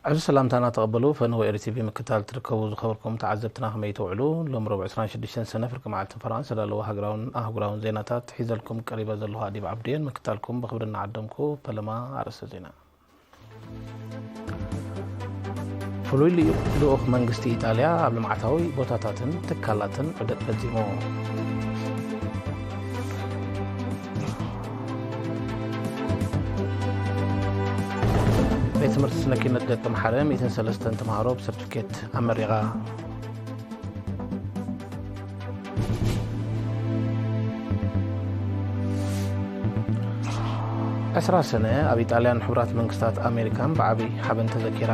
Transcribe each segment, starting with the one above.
ዕዙዝ ሰላምታና ተቐበሉ። ፈነወ ኤሪ ቲቪ ምክታል ትርከቡ ዝኸበርኩም ተዓዘብትና ከመይ ትውዕሉ? ሎም ረቡዕ ዕስራን ሽዱሽተን ሰነ ፍርቂ መዓልትን ፈረቓን ዝተዳለወ ሃገራውን ኣህጉራውን ዜናታት ሒዘልኩም ቀሪበ ዘለኹ ኣዲብ ዓብድየን ምክታልኩም ብኽብሪ እናዓደምኩ ፈለማ ኣርእስተ ዜና። ፍሉይ ልኡ-፣ ልኡኽ መንግስቲ ኢጣልያ ኣብ ልምዓታዊ ቦታታትን ትካላትን ዑደት ፈጺሙ። ቤት ትምህርቲ ስነ ኪነት ደቂ ኣምሓረ ሚእትን ሰለስተን ተምሃሮ ብሰርቲፊኬት ኣመሪቓ። ዕስራ ሰነ ኣብ ኢጣልያን ሕቡራት መንግስታት ኣሜሪካን ብዓቢ ሓበን ተዘኪራ።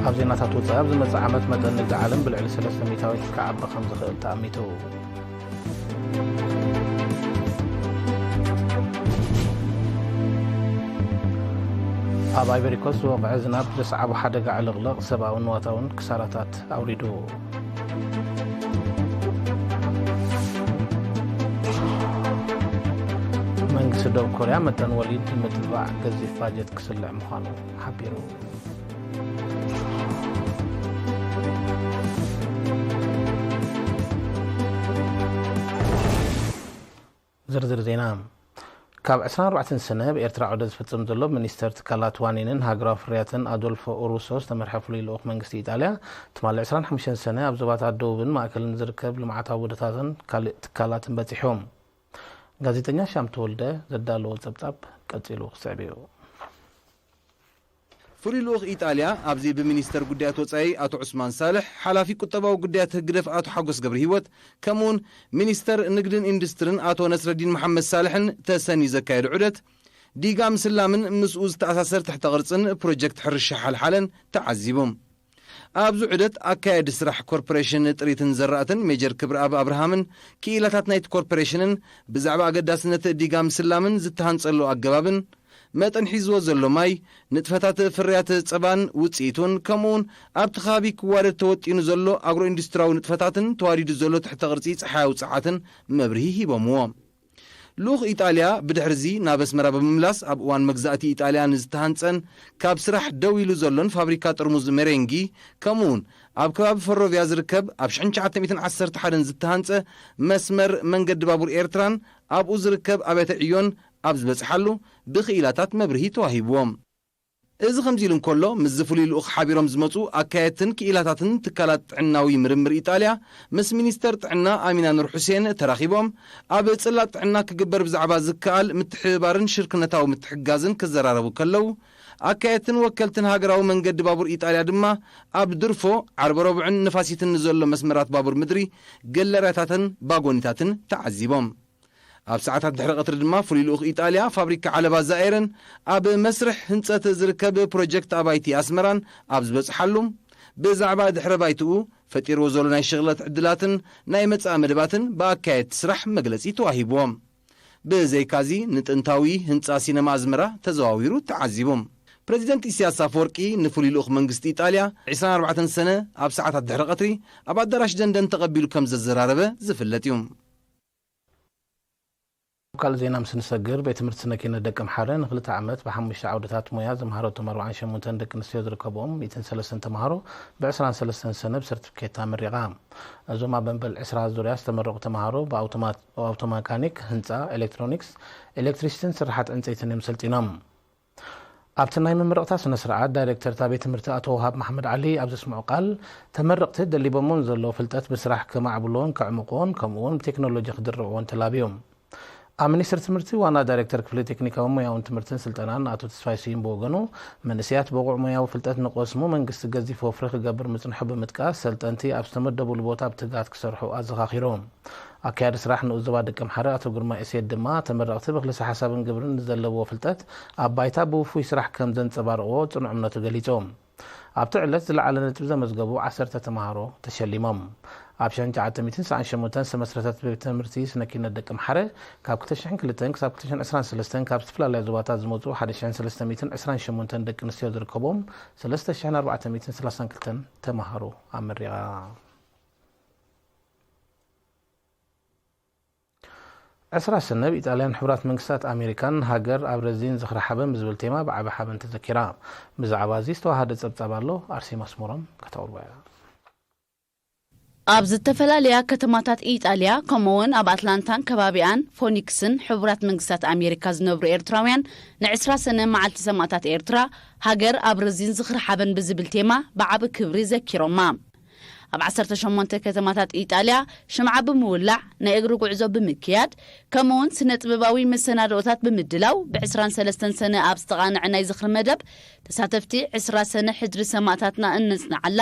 ኣብ ዜናታት ወጻኢ፣ ኣብ ዝመጽእ ዓመት መጠን ንግዲ ዓለም ብልዕሊ ሰለስተ ሚእታዊት ክዓቢ ከም ዝኽእል ተኣሚቱ። ኣብ ኣይቨሪ ኮስት ዝወቕዐ ዝናብ ዘስዓቦ ሓደጋ ዕልቕልቕ ሰብኣውን ንዋታውን ክሳራታት ኣውሪዱ። መንግስቲ ደቡብ ኮርያ መጠን ወሊድ ንምትብባዕ ገዚፍ ባጀት ክስልዕ ምዃኑ ሓቢሩ። ዝርዝር ዜና። ካብ ዕስራን ኣርባዕተን ሰነ ኣብ ኤርትራ ዑደት ዝፍጽም ዘሎ ሚኒስተር ትካላት ዋኒንን ሃገራዊ ፍርያትን ኣዶልፎ ኡሩሶ ዝተመርሐ ፍሉይ ልኡኽ መንግስቲ ኢጣልያ፣ ትማሊ ዕስራን ሓሙሽተን ሰነ ኣብ ዞባታት ደቡብን ማእከልን ዝርከብ ልምዓታዊ ውህደታትን ካልእ ትካላትን በጺሑ። ጋዜጠኛ ሻም ተወልደ ዘዳለዎ ጸብጻብ ቀጺሉ ክስዕብ እዩ። ፍሉይ ልኡኽ ኢጣልያ ኣብዚ ብሚኒስተር ጉዳያት ወጻኢ ኣቶ ዑስማን ሳልሕ፣ ሓላፊ ቁጠባዊ ጉዳያት ህግደፍ ኣቶ ሓጎስ ገብረ ህይወት፣ ከምኡውን ሚኒስተር ንግድን ኢንዱስትርን ኣቶ ነስረዲን መሓመድ ሳልሕን ተሰንዩ ዘካየዶ ዑደት፣ ዲጋ ምስላምን ምስኡ ዝተኣሳሰር ትሕተ ቅርጽን ፕሮጀክት ሕርሻ ሓልሓለን ተዓዚቡ። ኣብዚ ዑደት ኣካያዲ ስራሕ ኮርፖሬሽን ጥሪትን ዘራእትን ሜጀር ክብረኣብ ኣብርሃምን ክኢላታት ናይቲ ኮርፖሬሽንን ብዛዕባ ኣገዳስነት ዲጋ ምስላምን ዝተሃንጸሉ ኣገባብን፣ መጠን ሒዝዎ ዘሎ ማይ፣ ንጥፈታት ፍርያት ጸባን ውጽኢቱን፣ ከምኡውን ኣብቲ ከባቢ ክዋደድ ተወጢኑ ዘሎ ኣግሮ ኢንዱስትሪያዊ ንጥፈታትን ተዋዲዱ ዘሎ ትሕተ ቅርጺ ጸሓያዊ ጸዓትን መብርሂ ሂቦምዎ። ልኡኽ ኢጣልያ ብድሕርዚ ናብ ኣስመራ ብምምላስ፣ ኣብ እዋን መግዛእቲ ኢጣልያ ንዝተሃንጸን ካብ ስራሕ ደው ኢሉ ዘሎን ፋብሪካ ጥርሙዝ ሜሬንጊ፣ ከምኡውን ኣብ ከባቢ ፈሮቪያ ዝርከብ ኣብ ሽሕን ትሽዓተ ሚእትን ዓሰርተ ሓደን ዝተሃንጸ መስመር መንገዲ ባቡር ኤርትራን ኣብኡ ዝርከብ ኣብያተ ዕዮን ኣብ ዝበጽሓሉ ብክኢላታት መብርሂ ተዋሂብዎም። እዚ ከምዚ ኢሉ እንከሎ፣ ምስዚ ፍሉይ ልኡኽ ሓቢሮም ዝመጹ ኣካየድትን ክኢላታትን ትካላት ጥዕናዊ ምርምር ኢጣልያ፣ ምስ ሚኒስተር ጥዕና ኣሚና ኑር ሑሴን ተራኺቦም፣ ኣብ ጽላት ጥዕና ክግበር ብዛዕባ ዝከኣል ምትሕብባርን ሽርክነታዊ ምትሕግጋዝን ክዘራረቡ ከለዉ፣ ኣካየድትን ወከልትን ሃገራዊ መንገዲ ባቡር ኢጣልያ ድማ፣ ኣብ ድርፎ፣ ዓርበ ረቡዕን ንፋሲትን ንዘሎ መስመራት ባቡር ምድሪ፣ ገለርያታትን ባጎኒታትን ተዓዚቦም። ኣብ ሰዓታት ድሕሪ ቀትሪ ድማ ፍሉይ ልኡኽ ኢጣልያ ፋብሪካ ዓለባ ዛኤርን ኣብ መስርሕ ህንጸት ዝርከብ ፕሮጀክት ኣባይቲ ኣስመራን ኣብ ዝበጽሓሉ፣ ብዛዕባ ድሕረ ባይትኡ ፈጢርዎ ዘሎ ናይ ሽቕለት ዕድላትን ናይ መጻኢ መደባትን ብኣካየድቲ ስራሕ መግለጺ ተዋሂብዎም። ብዘይካዚ ንጥንታዊ ህንጻ ሲነማ ኣዝመራ ተዘዋዊሩ ተዓዚቡ። ፕረዚደንት ኢሳያስ ኣፈወርቂ ንፍሉይ ልኡኽ መንግስቲ ኢጣልያ ዕስራን ኣርባዕተን ሰነ ኣብ ሰዓታት ድሕሪ ቀትሪ ኣብ ኣዳራሽ ደንደን ተቐቢሉ ከም ዘዘራረበ ዝፍለጥ እዩ። ኣብ ካልእ ዜና ምስ ንሰግር፣ ቤት ትምህርቲ ስነ ኪነት ደቂ ኣምሓረ ንክልተ ዓመት ብሓሙሽተ ዓውድታት ሞያ ዘምሃረቶም ኣርባዓን ሸሞንተን ደቂ ኣንስትዮ ዝርከብኦም ሚእትን ሰለስተን ተምሃሮ ብዕስራን ሰለስተን ሰነ ብሰርቲፊኬት ኣመሪቓ። እዞም ኣብ መበል ዕስራ ዙርያ ዝተመረቑ ተምሃሮ ብኣውቶማት-፣ ብኣውቶመካኒክ፣ ህንጻ፣ ኤሌክትሮኒክስ፣ ኤሌክትሪሲቲን ስራሓት ዕንጸይትን እዮም ሰልጢኖም። ኣብቲ ናይ መመረቕታ ስነ ስርዓት፣ ዳይሬክተር እታ ቤት ትምህርቲ ኣቶ ወሃብ መሓመድ ዓሊ ኣብ ዘስምዖ ቃል፣ ተመረቕቲ ደሊቦሞ ንዘለዉ ፍልጠት ብስራሕ ከማዕብልዎን ከዕምቕዎን፣ ከምኡ እውን ብቴክኖሎጂ ክድርዕዎን ተላብዮም። ኣብ ሚኒስትሪ ትምህርቲ ዋና ዳይሬክተር ክፍሊ ቴክኒካዊ ሞያውን ትምህርትን ስልጠናን ኣቶ ተስፋይ ስዩም ብወገኑ፣ መንእሰያት ብቑዕ ሞያዊ ፍልጠት ንክቐስሙ መንግስቲ ገዚፍ ወፍሪ ክገብር ምጽንሑ ብምጥቃስ፣ ሰልጠንቲ ኣብ ዝተመደቡሉ ቦታ ብትግሃት ክሰርሑ ኣዘኻኺሩ። ኣካያዲ ስራሕ ንኡስ ዞባ ደቂ ኣምሓረ ኣቶ ግርማይ እሴት ድማ፣ ተመረቕቲ ብክልሰ ሓሳብን ግብርን ንዘለብዎ ፍልጠት ኣብ ባይታ ብውፉይ ስራሕ ከም ዘንጸባርቕዎ ጽኑዕ እምነቱ ገሊጹ። ኣብቲ ዕለት ዝለዓለ ነጥቢ ዘመዝገቡ ዓሰርተ ተምሃሮ ተሸሊሞም። ኣብ ሽሕን ትሽዓተ ሚእትን ሰብዓን ሸሞንተን ዝተመስረተት ቤት ትምህርቲ ስነ ኪነት ደቂ ኣምሓረ፣ ካብ ክልተ ሽሕን ክልተን ክሳብ ክልተ ሽሕን ዕስራን ሰለስተን ካብ ዝተፈላለያ ዞባታት ዝመጹ ሓደ ሽሕን ሰለስተ ሚእትን ዕስራን ሸሞንተን ደቂ ኣንስትዮ ዝርከብዎም ሰለስተ ሽሕን ኣርባዕተ ሚእትን ሰላሳን ክልተን ተምሃሮ ኣመሪቓ። ዕስራ ሰነ ብኢጣልያን ሕቡራት መንግስታት ኣሜሪካን ሃገር ኣብ ረዚን ዝኽሪ ሓበን ብዝብል ቴማ ብዓቢ ሓበን ተዘኪራ። ብዛዕባ እዚ ዝተዋሃደ ጸብጻብ ኣሎ፣ ኣርሴማ ኣስመሮም ከተቕርቦ እያ። ኣብ ዝተፈላለያ ከተማታት ኢጣልያ፣ ከምኡ'ውን ኣብ ኣትላንታን ከባቢኣን ፎኒክስን ሕቡራት መንግስታት ኣሜሪካ ዝነብሩ ኤርትራውያን፣ ንዕስራ ሰነ መዓልቲ ሰማእታት ኤርትራ፣ ሃገር ኣብ ረዚን ዝኽሪ ሓበን ብዝብል ቴማ ብዓቢ ክብሪ ዘኪሮማ። ኣብ ዓሰርተ ሸሞንተ ከተማታት ኢጣልያ ሽምዓ ብምውላዕ፣ ናይ እግሪ ጉዕዞ ብምክያድ፣ ከምኡ'ውን ስነ ጥበባዊ መሰናድኦታት ብምድላው፣ ብዕስራን ሰለስተን ሰነ ኣብ ዝተቓንዐ ናይ ዝኽሪ መደብ፣ ተሳተፍቲ ዕስራ ሰነ ሕድሪ ሰማእታትና እነጽንዓላ፣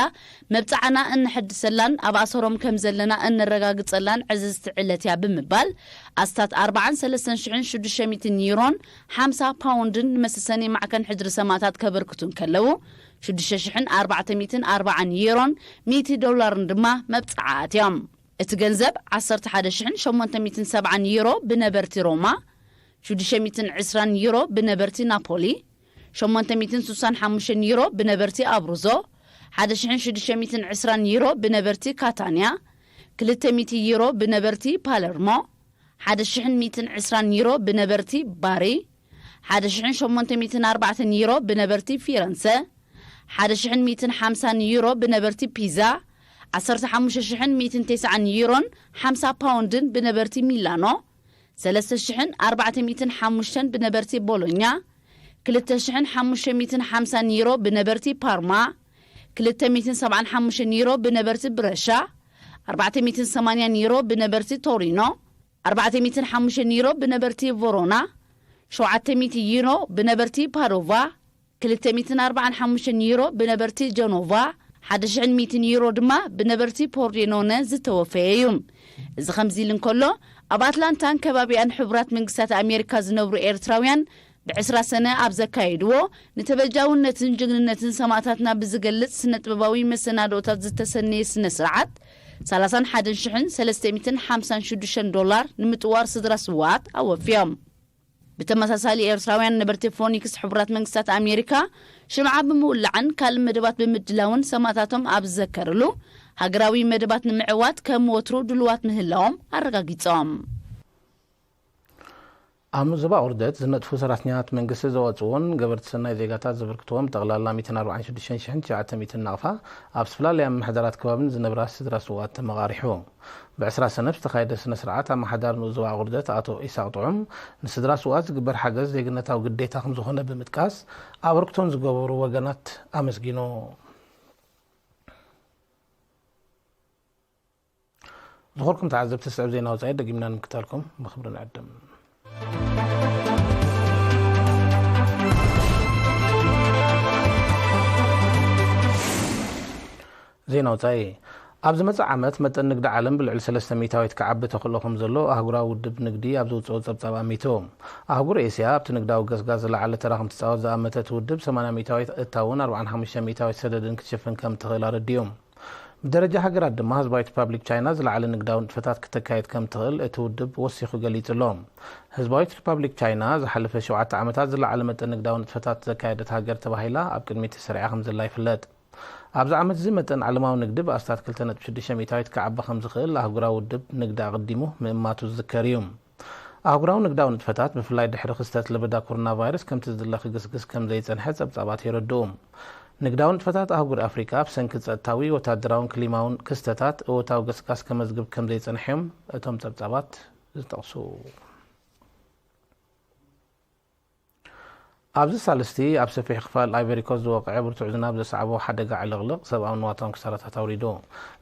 መብጽዓና እነሐድሰላን ኣብ ኣሰሮም ከም ዘለና እነረጋግጸላን ዕዝዝቲ ዕለት እያ ብምባል፣ ኣስታት ኣርባዓን ሰለስተን ሽሕን ሽዱሽተ ሚእትን ዩሮን ሓምሳ ፓውንድን ንመሰሰኒ ማዕከን ሕድሪ ሰማእታት ከበርክቱ እንከለዉ፣ ሽዱሽተ ሽሕን ኣርባዕተ ሚእትን ኣርባዓን ዩሮን ሚእቲ ዶላርን ድማ መብጽዓ ኣትዮም። እቲ ገንዘብ ዓሰርተ ሓደ ሽሕን ሸሞንተ ሚእትን ሰብዓን ዩሮ ብነበርቲ ሮማ፣ ሽዱሽተ ሚእትን ዕስራን ዩሮ ብነበርቲ ናፖሊ፣ ሸሞንተ ሚእትን ስሳን ሓሙሽተን ዩሮ ብነበርቲ ኣብሩዞ፣ ሓደ ሽሕን ሽዱሽተ ሚእትን ዕስራን ዩሮ ብነበርቲ ካታንያ፣ ክልተ ሚእቲ ዩሮ ብነበርቲ ፓለርሞ፣ ሓደ ሽሕን ሚእትን ዕስራን ዩሮ ብነበርቲ ባሪ፣ ሓደ ሽሕን ሸሞንተ ሚእትን ኣርባዕተን ዩሮ ብነበርቲ ፊረንሰ፣ ሓደ ሽሕን ሚእትን ሓምሳን ዩሮ ብነበርቲ ፒዛ፣ ዓሰርተ ሓሙሽተ ሽሕን ሚእትን ተስዓን ዩሮን ሓምሳ ፓውንድን ብነበርቲ ሚላኖ፣ ሰለስተ ሽሕን ኣርባዕተ ሚእትን ሓሙሽተን ብነበርቲ ቦሎኛ፣ ክልተ ሽሕን ሓሙሽተ ሚእትን ሓምሳን ዩሮ ብነበርቲ ፓርማ፣ ክልተ ሚእትን ሰብዓን ሓሙሽተን ዩሮ ብነበርቲ ብረሻ፣ ኣርባዕተ ሚእትን ሰማንያን ዩሮ ብነበርቲ ቶሪኖ፣ ኣርባዕተ ሚእትን ሓሙሽተን ዩሮ ብነበርቲ ቨሮና፣ ሸውዓተ ሚእቲ ዩሮ ብነበርቲ ፓዶቫ፣ ክልተ ሚእትን ኣርባዓን ሓሙሽተን ዩሮ ብነበርቲ ጀኖቫ፣ ሓደ ሽሕን ሚእትን ዩሮ ድማ ብነበርቲ ፖርዴኖነ ዝተወፈየ እዩ። እዚ ከምዚ ኢሉ እንከሎ፣ ኣብ ኣትላንታን ከባቢኣን ሕቡራት መንግስታት ኣሜሪካ ዝነብሩ ኤርትራውያን ብዕስራ ሰነ ኣብ ዘካየድዎ ንተበጃውነትን ጅግንነትን ሰማእታትና ብዝገልጽ ስነ ጥበባዊ መሰናድኦታት ዝተሰነየ ስነ ስርዓት፣ ሰላሳን ሓደን ሽሕን ሰለስተ ሚእትን ሓምሳን ሽዱሽተን ዶላር ንምጥዋር ስድራ ስውኣት ኣወፍዮም። ብተመሳሳሊ፣ ኤርትራውያን ነበርቲ ፎኒክስ ሕቡራት መንግስታት ኣሜሪካ ሽምዓ ብምውላዕን ካልእ መደባት ብምድላውን ሰማእታቶም ኣብ ዝዘከርሉ ሃገራዊ መደባት ንምዕዋት ከም ወትሩ ድሉዋት ምህላዎም ኣረጋጊጾም። ኣብ ዞባ ቁርደት ዝነጥፉ ሰራሕተኛታት መንግስቲ ዘዋፅዎን ገበርቲ ሰናይ ዜጋታት ዘበርክትዎም ጠቕላላ ሚእትን ኣርባዓን ሽዱሽተ ሽሕን ትሽዓተ ሚእትን ናቕፋ ኣብ ዝተፈላለያ ምምሕዳራት ከባብን ዝነብራ ስድራ ስውኣት ተመቓሪሑ። ብዕስራ ሰነ ዝተኻየደ ስነ ስርዓት ኣመሓዳሪ ንኡስ ዞባ ቁርደት ኣቶ ኢሳቕ ጥዑም ንስድራ ስውኣት ዝግበር ሓገዝ ዜግነታዊ ግዴታ ከምዝኾነ ብምጥቃስ ኣበርክቶም ዝገበሩ ወገናት ኣመስጊኑ። ዝኾርኩም ተዓዘብቲ፣ ስዕብ ዜና ወጻኢ ደጊምና ንምክታልኩም ብኽብሪ ንዕድም። ዜና ወጻኢ። ኣብ ዝመጽእ ዓመት መጠን ንግዲ ዓለም ብልዕሊ ሰለስተ ሚእታዊት ክዓቢ ተኽእሎ ከም ዘሎ ኣህጉራዊ ውድብ ንግዲ ኣብ ዝውጽኦ ጸብጻብ ኣሚቱ። ኣህጉር ኤስያ ኣብቲ ንግዳዊ ገስጋስ ዝለዓለ ተራ ከም ትጻወት ዝኣመተ እቲ ውድብ ሰማንያ ሚእታዊት እታውን ኣርባዓን ሓሙሽተ ሚእታዊት ሰደድን ክትሽፍን ከም ትኽእል ኣረዲኡ። ብደረጃ ሃገራት ድማ ህዝባዊት ሪፓብሊክ ቻይና ዝለዓለ ንግዳዊ ንጥፈታት ክተካየድ ከም ትኽእል እቲ ውድብ ወሲኹ ገሊጹ ኣሎ። ህዝባዊት ሪፓብሊክ ቻይና ዝሓለፈ ሸውዓተ ዓመታት ዝለዓለ መጠን ንግዳዊ ንጥፈታት ዘካየደት ሃገር ተባሂላ ኣብ ቅድሚት ተሰሪዓ ከም ዘላ ይፍለጥ። ኣብዚ ዓመት እዚ መጠን ዓለማዊ ንግዲ ብኣስታት ክልተ ነጥቢ ሽዱሽተ ሚእታዊት ክዓቢ ከም ዝኽእል ኣህጉራዊ ውድብ ንግዲ ኣቐዲሙ ምእማቱ ዝዝከር እዩ። ኣህጉራዊ ንግዳዊ ንጥፈታት ብፍላይ ድሕሪ ክስተት ለበዳ ኮሮና ቫይረስ ከምቲ ዝድለ ክግስግስ ከም ዘይጸንሐ ጸብጻባት የረድኡ። ንግዳዊ ንጥፈታት ኣህጉር ኣፍሪቃ ብሰንኪ ጸጥታዊ፣ ወታደራውን ክሊማውን ክስተታት እወታዊ ገስጋስ ከመዝግብ ከም ዘይጸንሐ እዮም እቶም ጸብጻባት ዝጠቕሱ። ኣብዚ ሳልስቲ ኣብ ሰፊሕ ክፋል ኣይቨሪኮስት ዝወቕዐ ብርቱዕ ዝናብ ዘስዓቦ ሓደጋ ዕልቕልቕ ሰብኣውን ንዋታውን ክሳራታት ኣውሪዱ።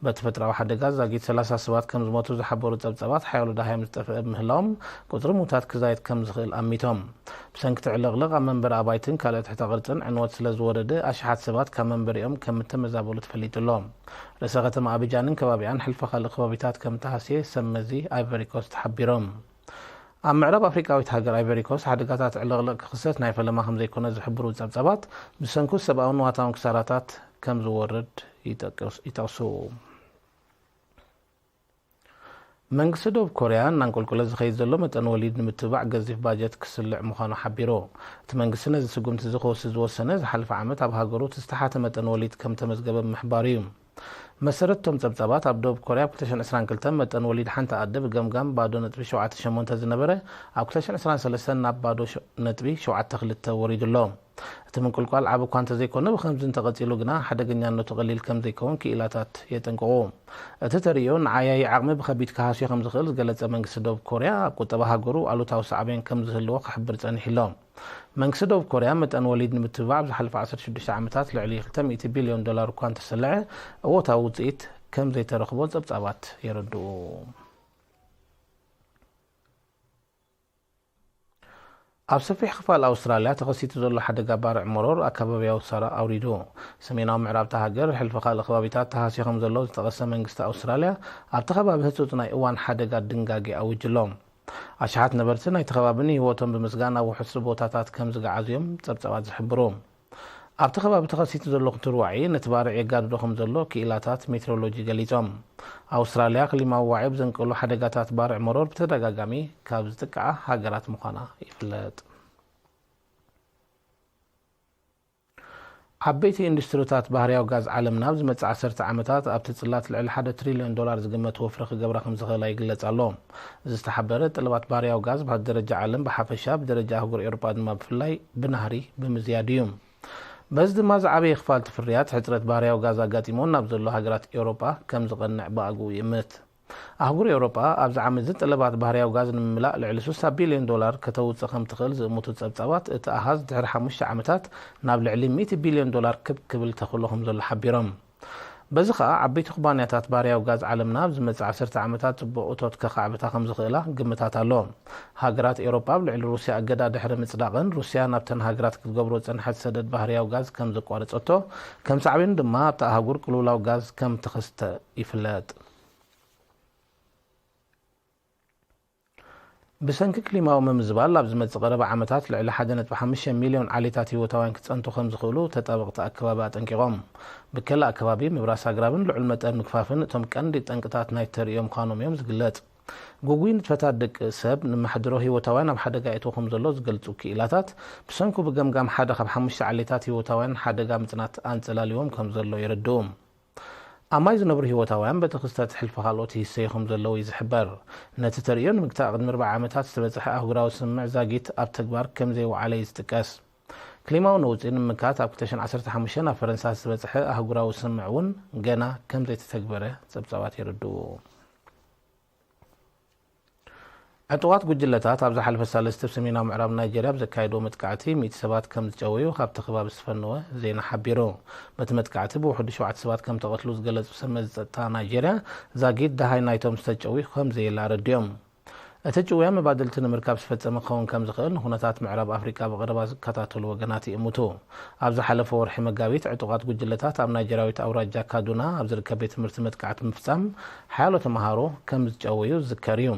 በቲ ተፈጥሮኣዊ ሓደጋ ዛጊት ሰላሳ ሰባት ከም ዝሞቱ ዝሓበሩ ጸብጻባት ሓያሎ ደሃዮም ዝጠፍአ ብምህላዎም ቁጽሪ ምዉታት ክዛየድ ከም ዝኽእል ኣሚቶም። ብሰንኪ እቲ ዕልቕልቕ ኣብ መንበሪ ኣባይትን ካልእ ትሕተ ቅርጽን ዕንወት ስለ ዝወረደ ኣሽሓት ሰባት ካብ መንበሪኦም ከም እተመዛበሉ ተፈሊጡ ኣሎ። ርእሰ ከተማ ኣቢጃንን ከባቢኣን ሕልፊ ካልእ ከባቢታት ከም እተሃስየ ሰብ መዚ ኣይቨሪኮስት ሓቢሮም። ኣብ ምዕራብ ኣፍሪቃዊት ሃገር ኣይቨሪኮስት ሓደጋታት ዕልቕልቕ ክኽሰት ናይ ፈለማ ከም ዘይኮነ ዝሕብሩ ጸብጻባት፣ ብሰንኩ ሰብኣውን ንዋታውን ክሳራታት ከም ዝወርድ ይጠቅስ-፣ ይጠቕሱ። መንግስቲ ደቡብ ኮርያ እናንቆልቆለ ዝኸይድ ዘሎ መጠን ወሊድ ንምትብባዕ ገዚፍ ባጀት ክስልዕ ምዃኑ ሓቢሩ። እቲ መንግስቲ ነዚ ስጉምቲ እዚ ክወስድ ዝወሰነ ዝሓለፈ ዓመት ኣብ ሃገሩ እቲ ዝተሓተ መጠን ወሊድ ከም ተመዝገበ ብምሕባሩ እዩ። መሰረት እቶም ጸብጻባት፣ ኣብ ደቡብ ኮርያ ኣብ ክልተ ሽሕን ዕስራን ክልተን መጠን ወሊድ ሓንቲ ኣደ ብገምጋም ባዶ ነጥቢ ሸውዓተ ሸሞንተ ዝነበረ፣ ኣብ ክልተ ሽሕን ዕስራን ሰለስተን ናብ ባዶ ሸ-፣ ነጥቢ ሸውዓተ ክልተ ወሪዱ ኣሎ። እቲ ምንቁልቋል ዓቢ እኳ እንተዘይኮነ፣ ብኸምዚ እንተቐጺሉ ግና ሓደገኛነቱ ቀሊል ከም ዘይከውን ክኢላታት የጠንቅቑ። እቲ ተርእዮ ንዓያዪ ዓቕሚ ብኸቢድ ክሃስዮ ከም ዝኽእል ዝገለጸ መንግስቲ ደቡብ ኮርያ፣ ኣብ ቁጠባ ሃገሩ ኣሉታዊ ሳዕቤን ከም ዝህልዎ ክሕብር ጸኒሑ ኣሎ። መንግስቲ ደቡብ ኮርያ መጠን ወሊድ ንምትብባዕ ኣብ ዝሓለፈ ዓሰርተ ሽዱሽተ ዓመታት ልዕሊ ክልተ ሚእቲ ቢልዮን ዶላር እኳ እንተሰልዐ፣ እወታዊ ውጽኢት ከም ዘይተረኽቦ ጸብጻባት የረድኡ። ኣብ ሰፊሕ ክፋል ኣውስትራልያ ተኸሲቱ ዘሎ ሓደጋ ባርዕ መሮር ኣከባብያዊ ክሳራ ኣውሪዱ። ሰሜናዊ ምዕራብ እታ ሃገር፣ ሕልፊ ካልእ ከባቢታት ተሃስዩ ከም ዘሎ ዝጠቐሰ መንግስቲ ኣውስትራልያ፣ ኣብቲ ከባቢ ህጹጽ ናይ እዋን ሓደጋ ድንጋጌ ኣዊጁ ኣሎ። ኣሽሓት ነበርቲ ናይቲ ከባቢ ንህይወቶም ብምስጋን ናብ ውሑስ ቦታታት ከም ዝገዓዙ እዮም ጸብጻባት ዝሕብሩ። ኣብቲ ከባቢ ተኸሲቱ ዘሎ ክትርዋዒ ነቲ ባርዕ የጋድዶ ከም ዘሎ ክኢላታት ሜትሮሎጂ ገሊጾም። ኣውስትራልያ ክሊማዊ ዋዒ ብዘንቀሉ ሓደጋታት ባርዕ መሮር ብተደጋጋሚ ካብ ዝጥቅዓ ሃገራት ምዃና ይፍለጥ። ዓበይቲ ኢንዱስትሪታት ባህርያዊ ጋዝ ዓለምና ኣብ ዝመጽእ ዓሰርተ ዓመታት ኣብቲ ጽላት ልዕሊ ሓደ ትሪልዮን ዶላር ዝግመት ወፍሪ ክገብራ ከም ዝኽእላ ይግለጽ ኣሎ። እዚ ዝተሓበረ ጠለባት ባህርያዊ ጋዝ ብደረጃ ዓለም ብሓፈሻ፣ ብደረጃ ኣህጉር ኤውሮጳ ድማ ብፍላይ ብናህሪ ብምዝያዱ እዩ። በዚ ድማ ዝዓበየ ክፋል እቲ ፍርያት ሕጽረት ባህርያዊ ጋዝ ኣጋጢሞ ናብ ዘሎ ሃገራት ኤውሮጳ ከም ዝቐንዕ ብኣግኡ ይእምት። ኣህጉር ኤውሮጳ ኣብዚ ዓመት እዚ ጠለባት ባህርያዊ ጋዝ ንምምላእ ልዕሊ ስሳ ቢልዮን ዶላር ከተውጽእ ከም ትኽእል ዝእምቱ ጸብጻባት፣ እቲ ኣሃዝ ድሕሪ ሓሙሽተ ዓመታት ናብ ልዕሊ ሚእቲ ቢልዮን ዶላር ክብ ክብል ተኽእሎ ከም ዘሎ ሓቢሮም። በዚ ኸኣ ዓበይቲ ኩባንያታት ባህርያዊ ጋዝ ዓለምና ኣብ ዝመጽእ ዓሰርተ ዓመታት ጽቡቕ እቶት ከኻዕብታ ከም ዝኽእላ ግምታት ኣሎ። ሃገራት ኤውሮጳ ኣብ ልዕሊ ሩስያ እገዳ ድሕሪ ምጽዳቐን፣ ሩስያ ናብተን ሃገራት ክትገብሮ ዝጸንሐት ሰደድ ባህርያዊ ጋዝ ከም ዘቋረጸቶ፣ ከም ሳዕቤኑ ድማ ኣብታ ኣህጉር ቅልውላው ጋዝ ከም ተኸስተ ይፍለጥ። ብሰንኪ ክሊማዊ ምምዝባል ኣብ ዝመጽእ ቀረባ ዓመታት ልዕሊ ሓደ ነጥቢ ሓሙሽተ ሚልዮን ዓሌታት ህይወታውያን ክጸንቱ ከም ዝኽእሉ ተጣበቕቲ ኣከባቢ ኣጠንቂቖም። ብከላ ኣከባቢ፣ ምብራስ ኣግራብን ልዑል መጠን ምግፋፍን እቶም ቀንዲ ጠንቅታት ናይቲ ተርእዮ ምዃኖም እዮም ዝግለጽ። ግጉይ ንጥፈታት ደቂ ሰብ ንመሕድሮ ህይወታውያን ኣብ ሓደጋ የእትዎ ከም ዘሎ ዝገልጹ ክኢላታት፣ ብሰንኩ ብገምጋም ሓደ ካብ ሓሙሽተ ዓሌታት ህይወታውያን ሓደጋ ምጽናት ኣንጸላልዎም ከም ዘሎ የረድኡ። ኣብ ማይ ዝነብሩ ህይወታውያን በቲ ክስተት ሕልፊ ካልኦት ይህሰዩ ከም ዘለዉ እዩ ዝሕበር። ነቲ ተርእዮ ንምግታእ ቅድሚ ኣርብዓ ዓመታት ዝተበጽሐ ኣህጉራዊ ስምምዕ ዛጊት ኣብ ተግባር ከም ዘይወዓለ እዩ ዝጥቀስ። ክሊማዊ ነውጺ ንምምካት ኣብ ክልተ ሽሕን ዓሰርተ ሓሙሽተን ኣብ ፈረንሳ ዝተበጽሐ ኣህጉራዊ ስምምዕ እውን ገና ከም ዘይተተግበረ ጸብጻባት የረድኡ። ዕጡቓት ጉጅለታት ኣብ ዝሓለፈ ሳልስቲ ኣብ ሰሜናዊ ምዕራብ ናይጀርያ ኣብ ዘካየድዎ መጥቃዕቲ ሚእቲ ሰባት ከም ዝጨወዩ ካብቲ ከባቢ ዝተፈነወ ዜና ሓቢሩ። በቲ መጥቃዕቲ ብውሕዱ ሸውዓተ ሰባት ከም ተቐትሉ ዝገለጹ ሰብ መዚ ጸጥታ ናይጀርያ፣ ዛጊድ ደሃይ ናይቶም ዝተጨውዩ ከም ዘየለ ኣረዲኦም። እቲ ጭውያ መባድልቲ ንምርካብ ዝፈጸመ ክኸውን ከም ዝኽእል ንኩነታት ምዕራብ ኣፍሪቃ ብቐረባ ዝከታተሉ ወገናት ይእምቱ። ኣብ ዝሓለፈ ወርሒ መጋቢት፣ ዕጡቓት ጉጅለታት ኣብ ናይጀርያዊት ኣውራጃ ካዱና ኣብ ዝርከብ ቤት ትምህርቲ መጥቃዕቲ ብምፍጻም ሓያሎ ተምሃሮ ከም ዝጨወዩ ዝዝከር እዩ።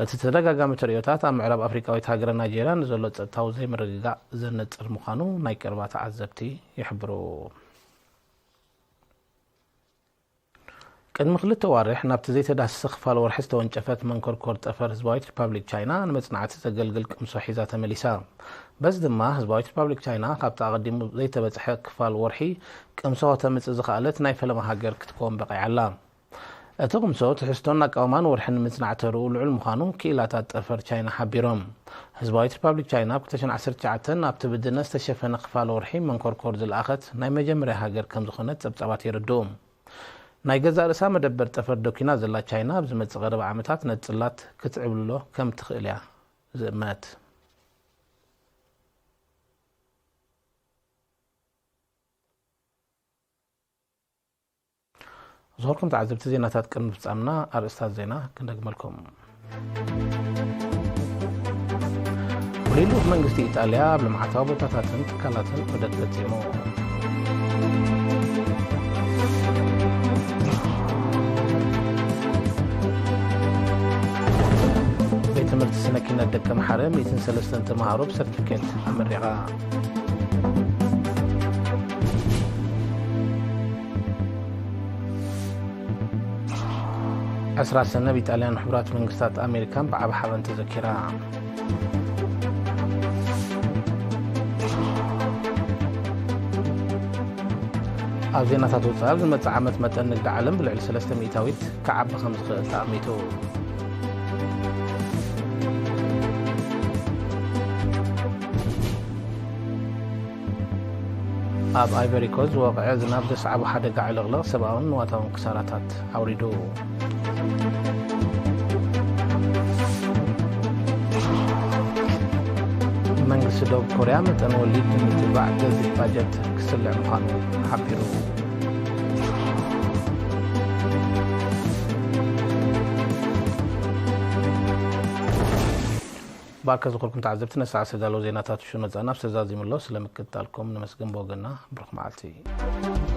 እቲ ተደጋጋሚ ተርእዮታት ኣብ ምዕራብ ኣፍሪቃዊት ሃገረ ናይጀርያ ንዘሎ ጸጥታዊ ዘይምርግጋእ ዘነጽር ምዃኑ ናይ ቀረባ ተዓዘብቲ ይሕብሩ። ቅድሚ ክልተ ዋርሕ ናብቲ ዘይተዳህሰሰ ክፋል ወርሒ ዝተወንጨፈት መንኮርኮር ጠፈር ህዝባዊት ሪፓብሊክ ቻይና ንመጽናዕቲ ዘገልግል ቅምሶ ሒዛ ተመሊሳ። በዚ ድማ ህዝባዊት ሪፓብሊክ ቻይና ካብቲ ኣቐዲሙ ዘይተበጽሐ ክፋል ወርሒ ቅምሶ ከተምጽእ ዝኸኣለት ናይ ፈለማ ሃገር ክትከውን በቒዓ ኣላ። እቲ ቅምሶ ትሕዝቶን ኣቃውማን ወርሒ ንምጽናዕ ተርኡ ልዑል ምዃኑ ክኢላታት ጠፈር ቻይና ሓቢሮም። ህዝባዊት ሪፓብሊክ ቻይና ኣብ ክልተ ሽሕን ዓሰርተ ትሽዓተን ኣብቲ ብድነ ዝተሸፈነ ክፋል ወርሒ መንኮርኮር ዝለኣኸት ናይ መጀመርያ ሃገር ከም ዝኾነት ጸብጻባት የረድኡ። ናይ ገዛእ ርእሳ መደበር ጠፈር ዶኪና ዘላ ቻይና፣ ኣብ ዝመጽእ ቀረባ ዓመታት ነቲ ጽላት ክትዕብልሎ ከም ትኽእል እያ ዝእመት። ዝኸበርኩም ተዓዘብቲ፣ ዜናታት ቅድሚ ፍጻምና ኣርእስታት ዜና ክንደግመልኩም። ፍሉይ ልኡኽ መንግስቲ ኢጣልያ ኣብ ልምዓታዊ ቦታታትን ትካላትን ዑደት ፈጺሙ። ቤት ትምህርቲ ስነ ኪነት ደቀምሓረ ሚእትን ሰለስተን ተምሃሮ ብሰርቲፊኬት ኣመሪቓ። ዕስራ ሰነ ኣብ ኢጣልያን ሕቡራት መንግስታት ኣሜሪካን ብዓቢ ሓበን ተዘኪራ። ኣብ ዜናታት ወጻኢ፣ ኣብ ዝመጽእ ዓመት መጠን ንግዲ ዓለም ብልዕሊ ሰለስተ ሚእታዊት ክዓቢ ከም ዝኽእል ተኣሚቱ። ኣብ ኣይቨሪ ኮስት ዝወቕዐ ዝናብ ዘስዓቦ ሓደጋ ዕልቕልቕ ሰብኣውን ንዋታውን ክሳራታት ኣውሪዱ። መንግስቲ ደቡብ ኮርያ መጠን ወሊድ ንምትብባዕ ገዚፍ ባጀት ክስልዕ ምዃኑ ሓቢሩ። ብኣካ ዝኾንኩም ተዓዘብቲ፣ ነሳዕ ዝተዳለዉ ዜናታት ሽኑ መጻና ኣብ ዝተዛዚሙ ኣሎ። ስለ ምክትታልኩም ነመስግን። ብወገንና ብሩኽ መዓልቲ።